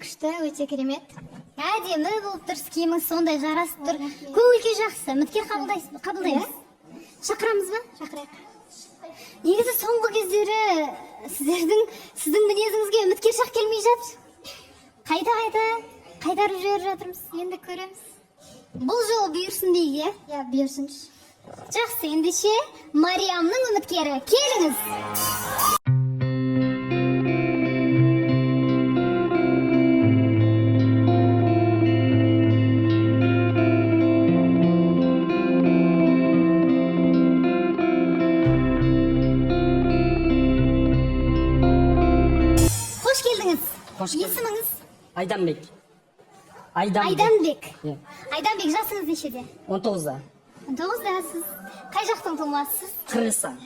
Күшті, өте керемет. Әдемі болып тұрсыз, киіміңіз сондай жарасып тұр. Көңіл күй жақсы. Үміткер қабылдайсыз, қабылдаймыз. Шақырамыз ба? Шақырайық. Негізі соңғы кездері сіздің мінезіңізге үміткер шақ келмей жатыр. Қайта қайта қайтарып жіберіп жатырмыз. Енді көреміз. Бұл жолы бұйырсын дейік, иә? Иә, бұйырсыншы. Жақсы, ендеше Мариямның үміткері, келіңіз. Қош келдіңіз. Қош көрдік. Есіміңіз? Айданбек. Айданбек. Айданбек. Иә. Айданбек, жасыңыз нешеде? 19-да. 19-дасыз. Қай жақтың тумасысыз? Қырғызстан.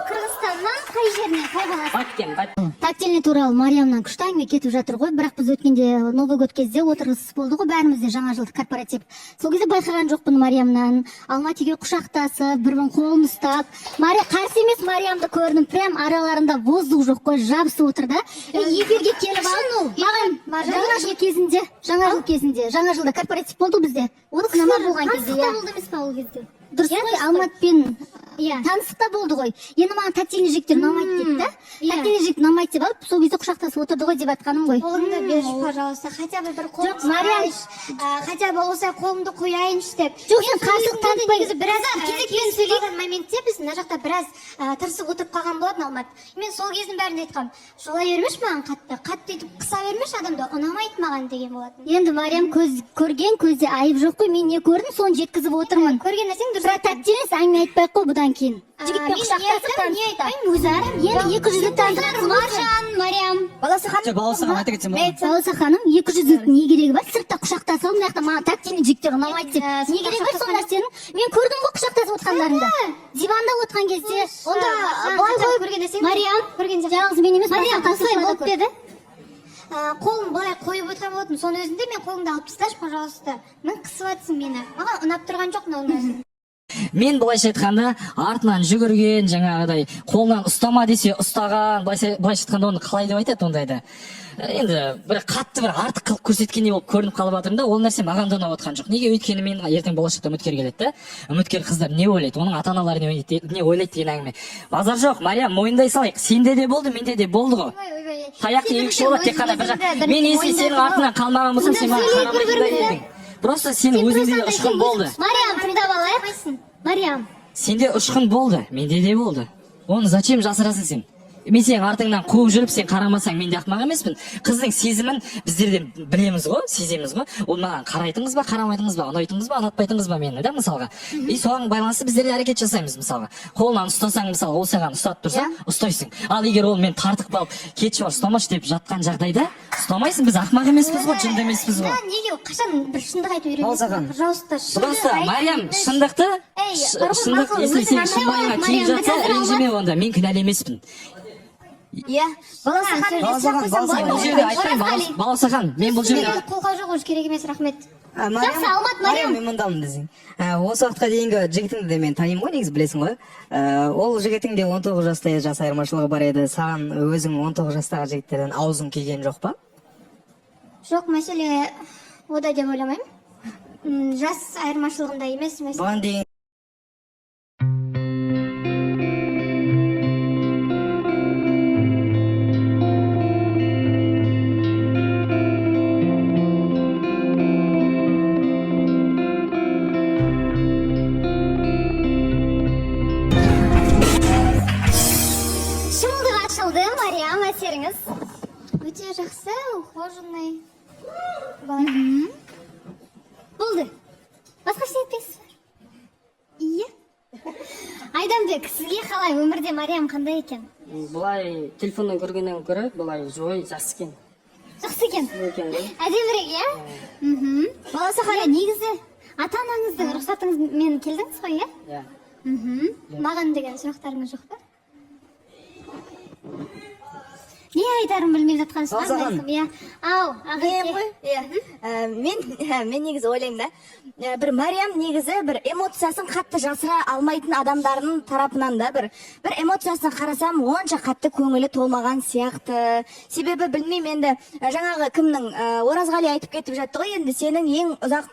Қырғызстаннан қай жерінен, қай қаласы? Баткен, Баткен. Тактильный туралы Мариямнан күшті әңгіме кетіп жатыр ғой, бірақ біз өткенде Новый год кезде отырғыз болды ғой бәрімізде, жаңа жылдық корпоратив. Сол кезде байқаған жоқпын, Мариямнан Алматиге құшақтасып, бір бірінің қолын ұстап, Мария қарсы емес, Мариямды көрдім, прям араларында воздух жоқ қой, жабысып отыр да. И эфирге келіп алып маған жаңа жыл кезінде, жаңа жыл кезінде, жаңа жылда корпоратив болды ғой бізде. Сынама болған кезде, иә. Болды емес па ол кезде? Дұрыс қой, Алматпен Иә. таныстықта болды ғой. Енді маған тактильный жігіттер ұнамайды дейді да. Иә. Тактильный жігіт ұнамайды деп алып, сол кезде құшақтасып отырды ғой деп жатқаным ғой. Қолыңды берші, пожалуйста, хотя бы бір қолымды Жоқ, Мариям. ұстайыншы, хотя бы осылай қолымды қояйыншы деп. Жоқ, сен қарсылық танытпай. Негізі біраз Кезекпен сөйлейік. Моментте біз мына жақта біраз тырысып отырып қалған болатын Алмат. Мен сол кездің бәрінде айтқанмын: жолай бермеші маған қатты, қатты өйтіп қыса бермеші адамды, ұнамайды маған деген болатын. Енді, Мариям, көз көрген көзде айып жоқ қой. Мен не көрдім, соны жеткізіп отырмын. Көрген нәрсең дұрыс. Бірақ тактильность әңгіме айтпай ақ қой бұдан кейін. Жігітпен Мен не құшақтасып айтамын, не таныстықта. айтпаймын өзім. Енді екі жүзділік танытып, Маржан, Мариям. Балауса ханым. Жоқ, Балауса ханым, айта кетсем болады ма? Балауса ханым, екі жүзділіктің не керегі бар? Сыртта құшақтасып алып, мына жақта маған тактильный жігіттер ұнамайды деп. Мен, Не керегі бар сол нәрсенің? Мен көрдім ғой құшақтасып отқандарында. Диванда отқан кезде. Онда былай хотя бы ғой, көрген нәрсең Мариям, көрген сияқты. жалғыз мен емес, Мариям, басқа осылай қатысушылар да болып көрді. па еді? Қолым былай қойып отырған болатын, соның өзінде мен қолыңды алып тасташы, пожалуйста, мін қысып жатсың мені, маған ұнап тұрған жоқ мынау нәрсе. Мен былайша айтқанда артынан жүгірген, жаңағыдай қолынан ұстама десе ұстаған, былайша айтқанда оны қалай деп айтады ондайды? Енді бір қатты, бір артық қылып көрсеткендей болып көрініп қалып жатырмын да, ол нәрсе маған да ұнап жатқан жоқ. Неге? Өйткені мен ертең болашақта үміткер келеді да, үміткер қыздар не ойлайды, оның ата аналары не ойлайды, не ойлайды деген әңгіме. Базар жоқ, Мариям, мойындай салайық, сенде де болды, менде де болды ғой. Ойбай, ойбай. Таяқ Сен екі бірінші болады тек қана бір жақ. өзіңді Мен если бірінші сенің артынан қалмаған болсам, сен маған Сөйлейік қарамайтын да едің. Просто сенің өзіңде де ұшқын болды. Мариям, тыңдап алайық. Мариям. Сенде ұшқын болды, менде де болды. Оны зачем жасырасың сен? Мен сенің артыңнан қуып жүріп, сен қарамасаң, мен де ақымақ емеспін. Қыздың сезімін біздер де білеміз ғой, сеземіз ғой. Ол маған қарайтын қыз ба, қарамайтын қыз ба, ұнайтын қыз ба, ұнатпайтын қыз ба мені да, мысалға. И соған байланысты біздер де әрекет жасаймыз, мысалға. Қолынан ұстасаң, мысалы, ол саған ұстатып тұрса, ұстайсың. Ал егер ол мен тартып қалып, кетші, бар, ұстамашы деп жатқан жағдайда, ұстамайсың. Біз ақымақ емеспіз ғой, жынды емеспіз ғой. Да, неге қашан бір шындық айтып Балауса ханым. үйренесің, пожалуйста, шындық Просто, айт. Мариям, шындықты Ей, бар ғой, шындық, мақұл, если өзің сен андай шынбайыңа ғой, тиіп Мариям, жатса, қазір ренжіме онда, мен кінәлі емеспін. Иә, Балауса ханым, Балауса ханым, Балауса Бұл ханым. жерде айтпаймын, Балауса ханым, мен бұл жерде Менің қолға жоқ, уже керек емес, рахмет. Жақсы, Алмат, Мариям. Мен мұндамын десең. Осы уақытқа дейінгі жігітіңді де мен танимын ғой, негізі білесің ғой. Ол жігітің де 19 жаста, жас айырмашылығы бар еді. Саған өзің 19 жастағы жігіттерден аузың күйген жоқ па? Жоқ, мәселе ода деп ойламаймын. Жас айырмашылығында емес мәселе. Бұған дейін Шымылдық ашылды, Мариям, әсеріңіз? Өте жақсы, ухоженный. Болды. Басқа ештеңе етпейсіз ба? Иә. Айданбек, сізге қалай, өмірде Мариям қандай екен? Былай телефоннан көргеннен гөрі былай живой жақсы екен. Жақсы екен. Екен ғой. Әдемірек, иә? Мхм. Балауса ханым, негізі ата анаңыздың рұқсатыңызмен келдіңіз ғой, иә? Иә. Мхм. Маған деген сұрақтарыңыз жоқ па? Не Айтарымды білмей жатқан шығар Балзаған. Бәлкім, иә. Ау, Мен Ақерке. ғой, иә. Мен негізі ойлаймын да, бір Мариям негізі бір эмоциясын қатты жасыра алмайтын адамдардың тарапынан да, бір эмоциясына қарасам, онша қатты көңілі толмаған сияқты. Себебі білмеймін енді, жаңағы кімнің, Оразғали айтып кетіп жатты ғой енді, сенің ең ұзақ